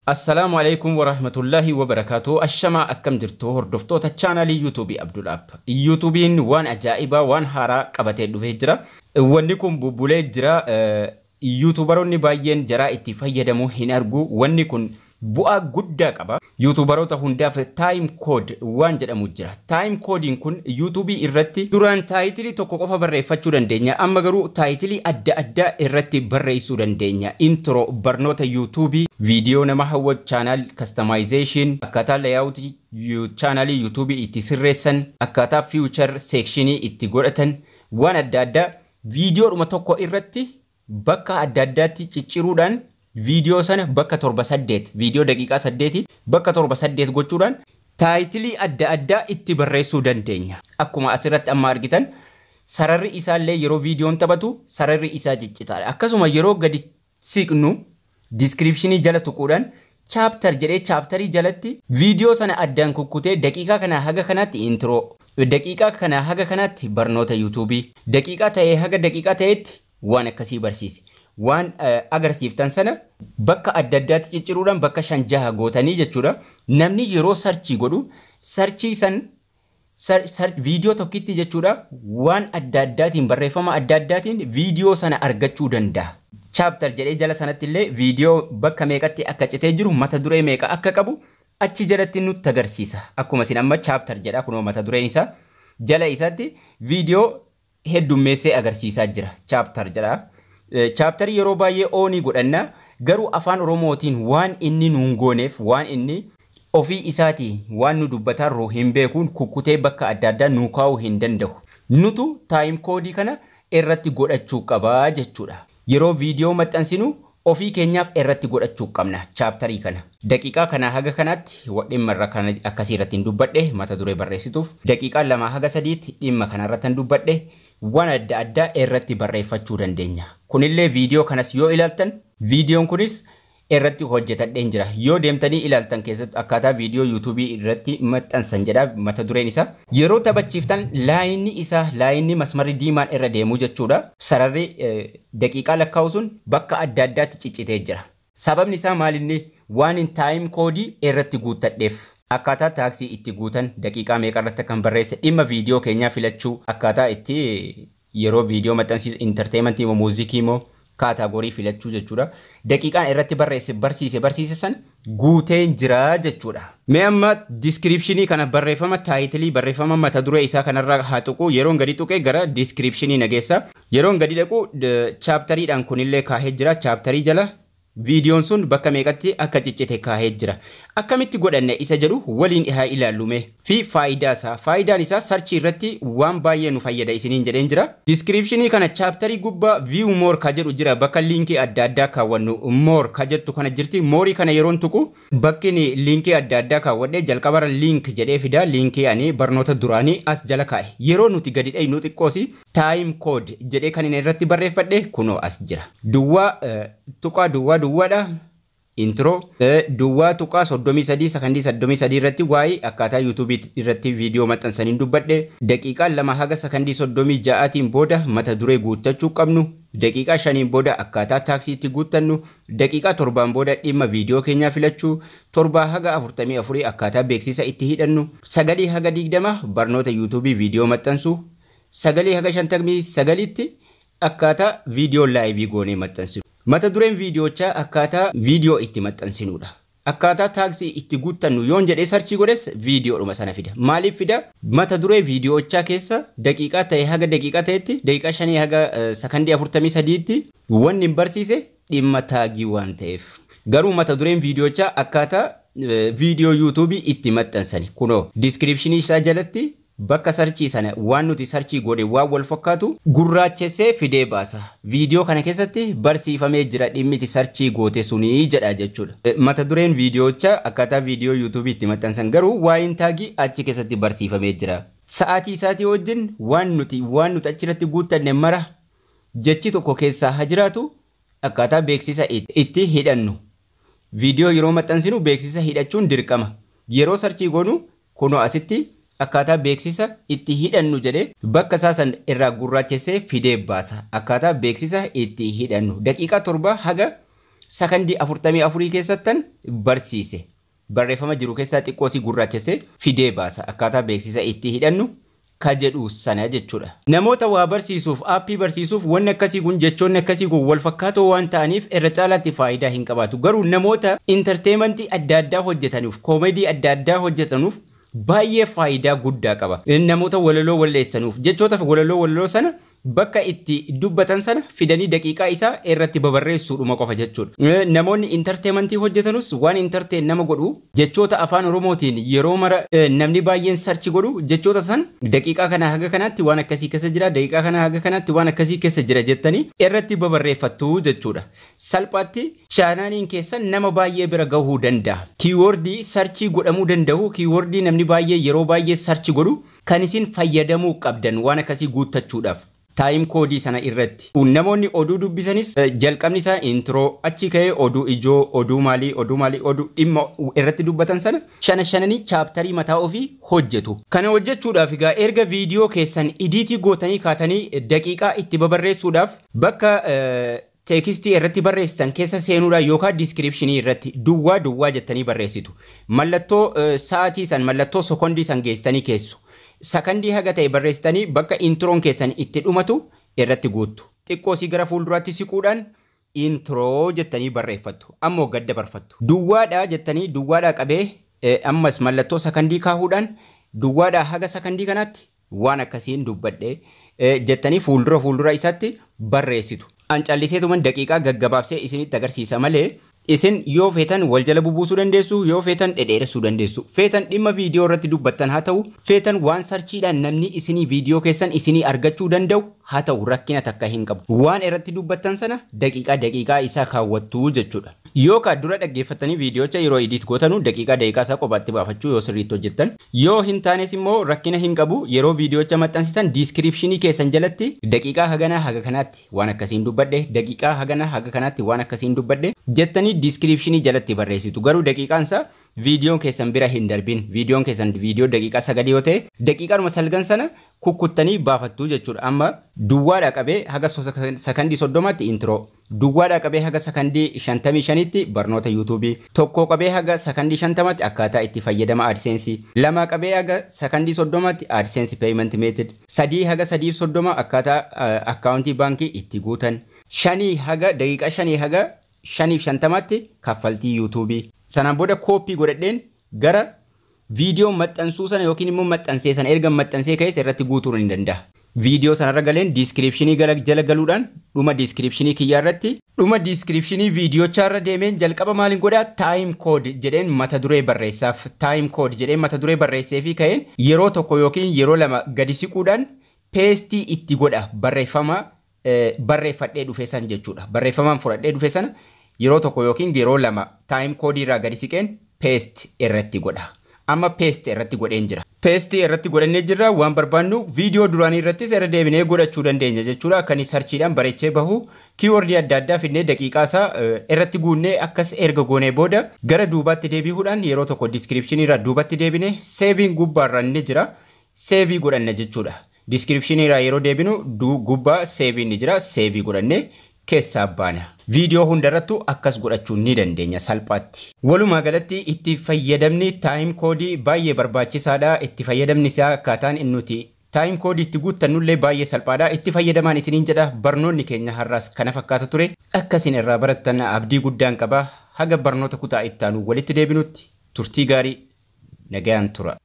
Assalaamu alaikum warahmatullahi wabarakaatu. Ashamaa, akkam jirtu hordoftoota chaanalii YouTubeii Abdul App? YouTubeiin waan ajaa'ibaa, waan haaraa qabatee dhufee jira. Wanni kun bubbulee jira. YouTuberoonni baay'een jaraa itti fayyadamuu hin argu. Wanni kun bu'aa guddaa qaba. YouTuberoota hundaaf time code waan jedhamu jira. Time codeiin kun YouTubeii irratti duraan titleii tokko qofa barreeffachuu dandeenya. Amma garuu titleii adda addaa irratti barreessuu dandeenya. Intro, barnoota YouTubeii, viidiyoo nama hawwatu, channel customization, akkaataa layoutii chaanalii YouTubeii itti sirreessan, akkaataa feature sectionii itti godhatan, waan adda addaa viidiyoodhuma tokko irratti bakka adda addaatti cicciruudhaan, viidiyoo sana bakka torba saddeet, viidiyoo daqiiqaa 8 bakka torba saddeet gochuudhaan titleii adda addaa itti barreessuu dandeenya. Akkuma asirratti amma argitan, sararri isaallee yeroo viidiyoon taphatu sararri isaa ciccitaadha. Akkasuma yeroo gadi siqnu descriptionii jala tuquudhaan chapter jedhee chapterii jalatti viidiyoo sana addaan kukkutee, daqiiqaa kanaa haga kanaatti intro, daqiiqaa kanaa haga kanaatti barnoota YouTubeii, daqiiqaa ta'ee haga daqiiqaa ta'etti waan akkasii barsiise. Waan agarsiiftan sana bakka adda addaatti cicciruudhaan bakka shan jaha gootanii jechuudha. Namni yeroo searchii godhu searchii san viidiyoo tokkitti jechuudha, waan adda addaatiin, barreeffama adda addaatiin viidiyoo sana argachuu danda'a. Chapter jedhee jala sanatti illee viidiyoo bakka meeqatti akka citee jiru, mata duree meeqa akka qabu achi jalatti nutti agarsiisa. Akkuma isin amma chapter jedha, kunoo mata dureen isaa jala isaatti viidiyoo heddummeessee agarsiisaa jira. Chapter jedha. Chapterii yeroo baay'ee onii godhanna, garuu Afaan Oromootiin waan inni nuun gooneef, waan inni ofii isaatii waan nu dubbatarru hin beekuun kukkutee bakka adda addaa nuu kaa'uu hin danda'u. Nutu time codeii kana irratti godhachuu qabaa jechuudha. Yeroo viidiyoo maxxansinu ofii keenyaaf irratti godhachuu qabna chapterii kana. Daqiiqaa kanaa haga kanaatti dhimma irra kana akkasii irratti hin dubbadhe, mata duree barreessituuf daqiiqaa 2 haga 3tti dhimma kana irratti hin dubbadhe, waan adda addaa irratti barreeffachuu dandeenya. Kunillee viidiyoo kanas yoo ilaaltan, viidiyoon kunis irratti hojjetadheen jira. Yoo deemtanii ilaaltan keessatti akkaataa viidiyoo YouTubeii irratti maxxansan jedha mata dureen isaa. Yeroo taphachiiftan lineni isaa, lineni masmarri diimaan irra deemu jechuudha. Sararri daqiiqaa lakkaa'u sun bakka adda addaatti ciccitee jira. Sababni isaa maalinni? Waan hin time codeii irratti guuttadheef. Akkaataa tagsii itti guutan, daqiiqaa meeqa irratti kan barreesse, dhimma viidiyoo keenyaa filachuu, akkaataa itti yeroo viidiyoo maxxansiisu entertainmentii moo muuziqii moo category filachuu jechuudha. Daqiiqaan irratti barreesse, barsiise barsiise san guuteen jira jechuudha. Mee amma descriptionii kana, barreeffama titleii, barreeffama mata duree isaa kanarraa haa tuqu. Yeroon gadi tuqee gara descriptionii nageessa. Yeroon gadi dhaqu chapteriidhaan kunillee kaahee jira. Chapterii jala viidiyoon sun bakka meeqatti akka ciccite kaahee jira. Akkamitti godhanne isa jedhu waliin haa ilaallume fi faayidaa isaa. Faayidaan isaa searchii irratti waan baay'ee nu fayyada isiniin jedheen jira. Descriptionii kana chapterii gubbaa view more ka jedhu jira, bakka linkii adda addaa kaawwannu more ka jettu kana jirti. Moreii kana yeroon tuqu bakki linkii adda addaa kaawwadhe jalqabarra link jedhee fida, linkii ani barnoota duraanii as jala kaa'e. Yeroo nuti gadi dhaynu xiqqoosi time code jedhee kan inni irratti barreeffadhe kunoo as jira. Duwwaa tuqaa duwwaa duwwaadha. Intro 0.33 sakandii 33 irratti waa'ee akkaataa YouTubeii irratti viidiyoo maxxansaniin dubbadhe. Daqiiqaa 2 haga sakandii 36tiin booda mata duree guuttachuu qabnu, daqiiqaa 5n booda akkaataa tagsiitti guuttannu, daqiiqaa 7n booda dhimma viidiyoo keenyaa filachuu, 7 haga 44 akkaataa beeksisa itti hidhannu, 9 haga 20 barnoota YouTubeii viidiyoo maxxansuu, 9 haga 59tti akkaataa viidiyoo liveii goonee maxxansinu. Mata dureen viidiyoochaa akkaataa viidiyoo itti maxxansinudha. Akkaataa tagsii itti guuttannu yoon jedhee searchii godhes viidiyoodhuma sana fida. Maaliif fida? Mata duree viidiyoochaa keessa daqiiqaa ta'e haga daqiiqaa ta'etti, daqiiqaa 5 haga sakandii 43tti wanni hin barsiise dhimma tagii waan ta'eef. Garuu mata dureen viidiyoochaa akkaataa viidiyoo YouTubeii itti maxxansani. Kunoo descriptionii isaa jalatti bakka searchii sana waan nuti searchii godhe waan wal fakkaatu gurraachessee fidee baasa. Viidiyoo kana keessatti barsiifamee jira dhimmi itti searchii goote sunii jedha jechuudha. Mata dureen viidiyoochaa akkaataa viidiyoo YouTubeii itti maxxansan, garuu waa'een tagii achi keessatti barsiifamee jira. Sa'aatii isaatii wajjin waan nuti achirratti guuttanne mara jechi tokko keessaa haa jiraatu, akkaataa beeksisa itti hidhannu. Viidiyoo yeroo maxxansinu beeksisa hidhachuun dirqama. Yeroo searchii goonu kunoo asitti akkaataa beeksisa itti hidhannu jedhee bakka isaa san irraa gurraachessee fidee baasa. Akkaataa beeksisa itti hidhannu daqiiqaa 7 haga Sakandii 44 keessattan barsiise. Barreeffama jiru keessaa xiqqoo si gurraachesse fidee baasa. Akkaataa beeksisa itti hidhannu ka jedhu sana jechuudha. Namoota waa barsiisuuf, aappii barsiisuuf, wanni akkasii kun, jechoonni akkasii kun wal fakkaatoo waan ta'aniif irra caalaatti faayidaa hin qabaatu. Garuu namoota entertainmentii adda addaa hojjetanuuf, koomedii adda addaa hojjetanuuf baay'ee faayidaa guddaa qaba. Namoota walaloo walleessanuuf, jechoota walaloo sana bakka itti dubbatan sana fidanii daqiiqaa isaa irratti babarreessuudhuma qofa jechuudha. Namoonni entertainmentii hojjetanus waan entertain nama godhu, jechoota Afaan Oromootiin yeroo mara namni baay'een search godhu, jechoota san daqiiqaa kana haga kanaatti waan akkasii keessa jira, daqiiqaa kana haga kanaatti waan akkasii keessa jira jettanii irratti babarreeffattu jechuudha. Salphaatti chaanaaliin keessan nama baay'ee bira gahuu danda'a. Keywordii search godhamuu danda'u, keywordii namni baay'ee yeroo baay'ee search godhu kan isin fayyadamuu qabdan waan akkasii guuttachuudhaaf. Time codeii sana irratti. Namoonni oduu dubbisanis jalqabni isaa intro, achi ka'ee oduu ijoo, oduu maalii, oduu maalii, oduu dhimma irratti dubbatan sana shana shananii chapterii mataa ofii hojjetu. Kana hojjechuudhaaf egaa erga viidiyoo keessan editii gootanii kaatanii daqiiqaa itti babarreessuudhaaf bakka textii irratti barreessitan keessa seenuudhaan yookaan descriptionii irratti duwwaa duwwaa jettanii barreessitu. Mallattoo sa'aatii san, mallattoo sekondii san geessitanii keessu. Sakandii haga ta'e barreessitanii bakka introon keessan itti dhumatu irratti guuttu. Xiqqoo si gara fuulduraatti siquudhaan intro jettanii barreeffattu. Ammoo gadda barfattu. Duwwaadhaa jettanii duwwaadhaa qabee ammas mallattoo sakandii kaahuudhaan duwwaadhaa haga sakandii kanaatti waan akkasiin dubbadhe jettanii fuuldura fuuldura isaatti barreessitu. An calliseetuman daqiiqaa gaggabaabsee isinitti agarsiisa malee, isin yoo feetan wal jala bubuusuu dandeessu, yoo feetan dhedheeressuu dandeessu. Feetan dhimma viidiyoo irratti dubbattan haa ta'u, feetan waan searchiidhaan namni isinii viidiyoo keessan isinii argachuu danda'u haa ta'u, rakkina takka hin qabu. Waan irratti dubbattan sana daqiiqaa daqiiqaa isaa kaawwattu jechuudha. Yookaan dura dhaggeeffattanii viidiyoocha yeroo edit gootanu daqiiqaa daqiiqaa isaa kophaatti baafachuu yoo sirriitti hojjettan. Yoo hin taanes immoo rakkina hin qabu. Yeroo viidiyoocha maxxansitan descriptionii keessan jalatti daqiiqaa haganaa haga kanaatti waan akkasiin dubbadhe, daqiiqaa haganaa haga kanaatti waan akkasiin dubbadhe jettanii descriptionii jalatti barreessitu. Garuu daqiiqaan isaa viidiyoon keessan bira hin darbin. Viidiyoon keessan viidiyoo daqiiqaa 9 yoo ta'e, daqiiqaadhuma salgan sana kukkuttanii baafattu jechuudha. Amma duwwaadhaa qabee haga sakandii 30tti intro, duwwaadhaa qabee haga sakandii 55tti barnoota YouTubeii, 1 qabee haga sakandii 50tti akkaataa itti fayyadama AdSense, 2 qabee haga sakandii 30tti AdSense payment method, 3 haga 3:30 akkaataa akkaawuntii baankii itti guutan, 5 haga daqiiqaa 5 haga 5:50tti kaffaltii YouTubeii. Sanaan booda copy godhadheen gara viidiyoo maxxansuu sana yookiin immoo maxxansee sana erga maxxansee ka'es irratti guutuu ni danda'a. Viidiyoo sanarra galeen descriptionii jala galuudhaan dhuma descriptionii kiyyaa irratti, dhuma descriptionii viidiyoochaarra deemeen jalqaba maaliin godhaa? Time code jedheen mata duree barreessaaf. Time code jedheen mata duree barreessee fi ka'een yeroo tokko yookiin yeroo lama gadi siquudhaan pasteii itti godha, barreeffama barreeffadhee dhufe san jechuudha. Barreeffamaan fudhadhee dhufe sana yeroo tokko yookiin yeroo lama time codeii irraa gadi siqeen paste irratti godha. Amma paste irratti godheen jira. Pasteii irratti godhannee jirra. Waan barbaannu viidiyoo duraanii irrattis irra deebinee godhachuu dandeenya jechuudha. Akka inni searchiidhaan bareechee bahu keywordii adda addaa fidnee daqiiqaa isaa irratti guunnee, akkas erga goonee booda gara duubaatti deebi'uudhaan yeroo tokko descriptionii irraa duubatti deebine saveiin gubbaarra ni jira. Saveii godhanna jechuudha. Descriptionii irraa yeroo deebinu gubbaa saveiin ni jira. Saveii godhannee keessaa baana. Viidiyoo hundarrattu akkas godhachuu ni dandeenya salphaatti. Walumaa galatti itti fayyadamni time codeii baay'ee barbaachisaadha. Itti fayyadamni isaa, akkaataan inni nuti time codeii itti guuttannullee baay'ee salphaadha. Itti fayyadamaan isiniin jedha. Barnoonni keenya har'aas kana fakkaata ture. Akka isin irraa barattan abdii guddaan qaba. Haga barnoota kutaa itti aanu walitti deebinutti turtii gaarii, nagayaan tura.